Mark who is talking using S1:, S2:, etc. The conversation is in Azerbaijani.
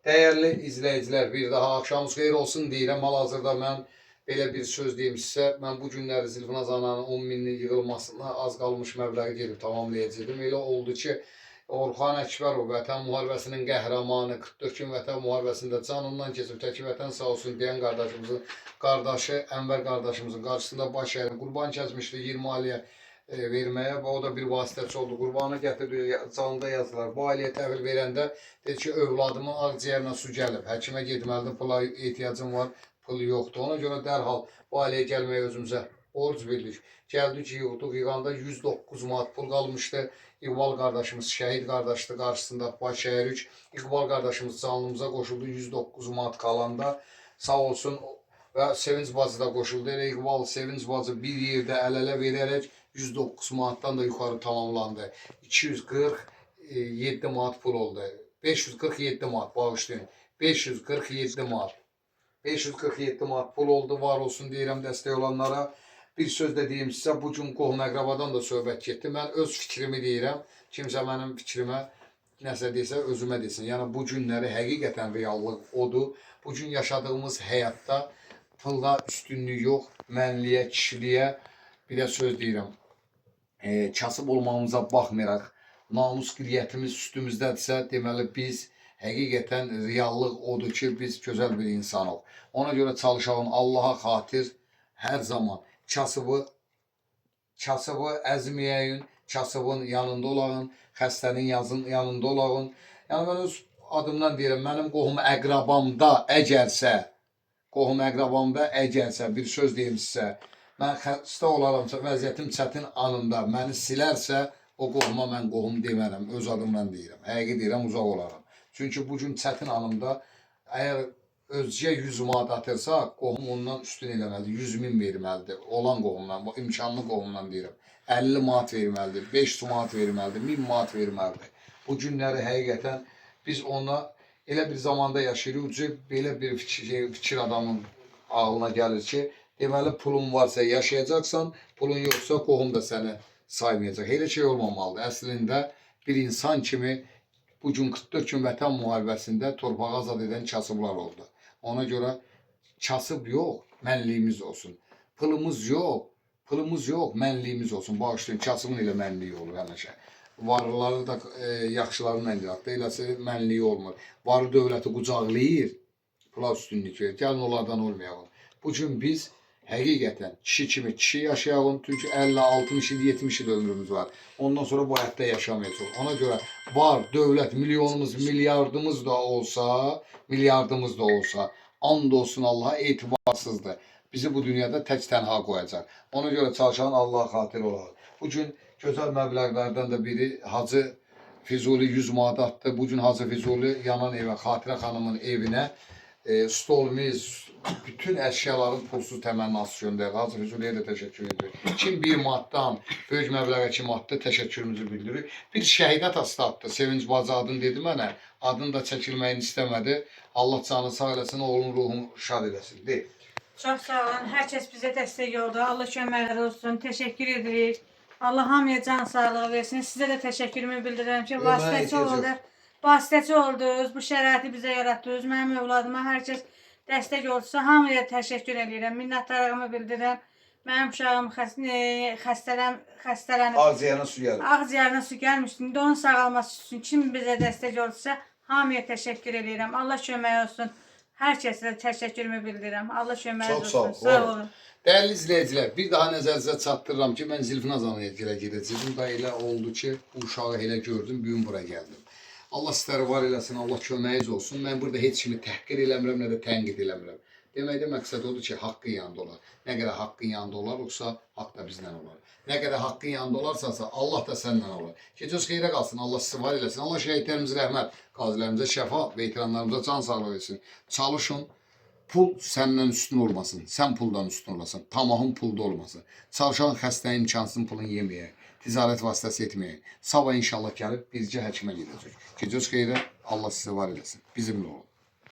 S1: Dəyərli izləyicilər, bir daha axşamınız xeyir olsun deyirəm. Hal-hazırda mən belə bir söz deyim sizə. Mən bu günləri Zilfinaz ananın 10 minlik yığılmasına az qalmış məbləği gedib tamamlayacaqdım. Elə oldu ki, Orxan Əkbərov Vətən müharibəsinin qəhrəmanı, 44 gün Vətən müharibəsində canından keçib təki vətən sağ olsun deyən qardaşımızın qardaşı Ənvər qardaşımızın qarşısında baş əydim. Qurban kəsmişdi 20 aliyə verməyə və o da bir vasitəçi oldu. Qurbanı gətirdi, canında yazdılar. Bu ailəyə təhvil verəndə dedi ki, övladımın ağciyərinə su gəlib, həkimə getməlidir, pula ehtiyacım var, pul yoxdur. Ona görə dərhal bu ailəyə gəlməyə özümüzə borc bildik. Gəldik, yığdıq, yığanda 109 manat pul qalmışdı. İqbal qardaşımız, şəhid qardaşdır, qarşısında baş əyirik. İqbal qardaşımız canlımıza qoşuldu 109 manat qalanda. Sağ olsun və Sevinc bacı da qoşuldu. Elə İqbal, Sevinc bacı bir yerdə əl-ələ verərək 109 manatdan da yuxarı tamamlandı. 247 manat pul oldu. 547 manat, bağışlayın. 547 manat. 547 manat pul oldu. Var olsun deyirəm dəstək olanlara. Bir söz də deyim sizə, bu gün qohum əqrabadan da söhbət getdi. Mən öz fikrimi deyirəm. Kimsə mənim fikrimə nəsə desə özümə desin. Yəni bu günləri həqiqətən reallıq odur. Bu gün yaşadığımız həyatda pulda üstünlük yox, mənliyə, kişiliyə bir də söz deyirəm. Kasıb olmamıza baxmayaraq namus qiriyyətimiz üstümüzdədirsə, deməli biz həqiqətən reallıq odur ki, biz gözəl bir insanıq. Ona görə çalışalım Allaha xatir hər zaman kasıbı kasıbı əzməyəyin, kasıbın yanında olağın, xəstənin yanında olağın. Yəni mən öz adımdan deyirəm, mənim qohum əqrabamda əgərsə, qohum əqrabamda əgərsə bir söz deyim sizə, mən xəstə olaramsa, vəziyyətim çətin anında məni silərsə, o qohuma mən qohum demərəm, öz adımdan deyirəm. Həqiqi deyirəm, uzaq olaram. Çünki bu gün çətin anımda əgər özcə 100 manat atırsa, qohum ondan üstün eləməlidir, 100 min verməlidir. Olan qohumdan, bu imkanlı qohumdan deyirəm. 50 manat verməlidir, 500 manat verməlidir, 1000 manat verməlidir. Bu günləri həqiqətən biz ona elə bir zamanda yaşayırıq ki, belə bir fikir adamın ağlına gəlir ki, deməli pulun varsa yaşayacaqsan, pulun yoxsa qohum da səni saymayacaq. Elə şey olmamalıdır. Əslində bir insan kimi bu gün 44 gün Vətən müharibəsində torpağı azad edən kasıblar oldu. Ona görə kasıb yox, mənliyimiz olsun. Pulumuz yox, pulumuz yox, mənliyimiz olsun. Bağışlayın, kasıbın elə mənliyi olur həmişə. Varlıları da yaxşıların mənliyi haqqda eləsi mənliyi olmur. Varlı dövləti qucaqlayır, pula üstünlük verir. Gəlin onlardan olmayalım. Bu gün biz həqiqətən kişi kimi kişi yaşayalım. Çünki 50, 60 il, 70 il ömrümüz var. Ondan sonra bu həyatda yaşamayacağıq. Ona görə var, dövlət, milyonumuz, milyardımız da olsa, milyardımız da olsa, and olsun Allaha etibarsızdır. Bizi bu dünyada tək tənha qoyacaq. Ona görə çalışan Allaha xatir olalım. Bu gün gözəl məbləğlərdən də biri Hacı Füzuli 100 manat atdı. Bu gün Hacı Füzuli yanan evə, Xatirə xanımın evinə stol, miz, bütün əşyaların pulsuz təmənnası göndərdi. Hacı Füzuliyə də təşəkkür edirik. Kim bir manatdan böyük məbləğə kim atdı, təşəkkürümüzü bildiririk. Bir şəhid atası da atdı. Sevinc bacı adını dedi mənə. Adını da çəkilməyini istəmədi. Allah canı sağ eləsin, oğlun ruhunu şad eləsin. De.
S2: Çox sağ olun. Hər kəs bizə dəstək oldu. Allah köməkləri olsun. Təşəkkür edirik. Allah hamıya can sağlığı versin. Sizə də təşəkkürümü bildirirəm ki,
S1: Yo, mənə
S2: vasitəçi
S1: ehtiyac yox.
S2: oldu. Vasitəçi oldunuz. Bu şəraiti bizə yaratdınız. Mənim övladıma hər kəs dəstək olsa hamıya təşəkkür edirəm. Minnətdarlığımı bildirirəm. Mənim uşağım xəstələnib.
S1: Ağciyərinə su gəlir.
S2: Ağciyərinə su gəlmişdi. İndi onun sağalması üçün kim bizə dəstək olsa hamıya təşəkkür edirəm. Allah kömək olsun. Hər kəsə təşəkkürümü bildirirəm. Allah kömək
S1: Çox sağ
S2: olsun.
S1: ol,
S2: Sağ
S1: var ol.
S2: olun.
S1: Dəyərli izləyicilər, bir daha nəzərinizə çatdırıram ki, mən Zilfinaz anaya gilə gedəcəydim. Da elə oldu ki, bu uşağı elə gördüm, bu gün bura gəldim. Allah sizləri var eləsin, Allah köməyiniz olsun. Mən burada heç kimi təhqir eləmirəm, nə də tənqid eləmirəm. Deməkdə məqsəd odur ki, haqqın yanında olar. Nə qədər haqqın yanında olar, yoxsa haqq da bizlə olar. Nə qədər haqqın yanında olarsansa, Allah da səninlə olar. Gecəniz xeyrə qalsın, Allah sizi var eləsin. Allah şəhidlərimizə rəhmət, qazilərimizə şəfa, veteranlarımıza can sağlığı versin. Çalışın, pul səndən üstün olmasın. Sən puldan üstün olasan. Tamahın pulda olmasın. Çalışan xəstənin imkansızın pulunu yeməyə, ticarət vasitəsi etməyə. Sabah inşallah gəlib bircə həkimə gedəcək. Gecəniz xeyrə, Allah sizi var eləsin. Bizimlə olun.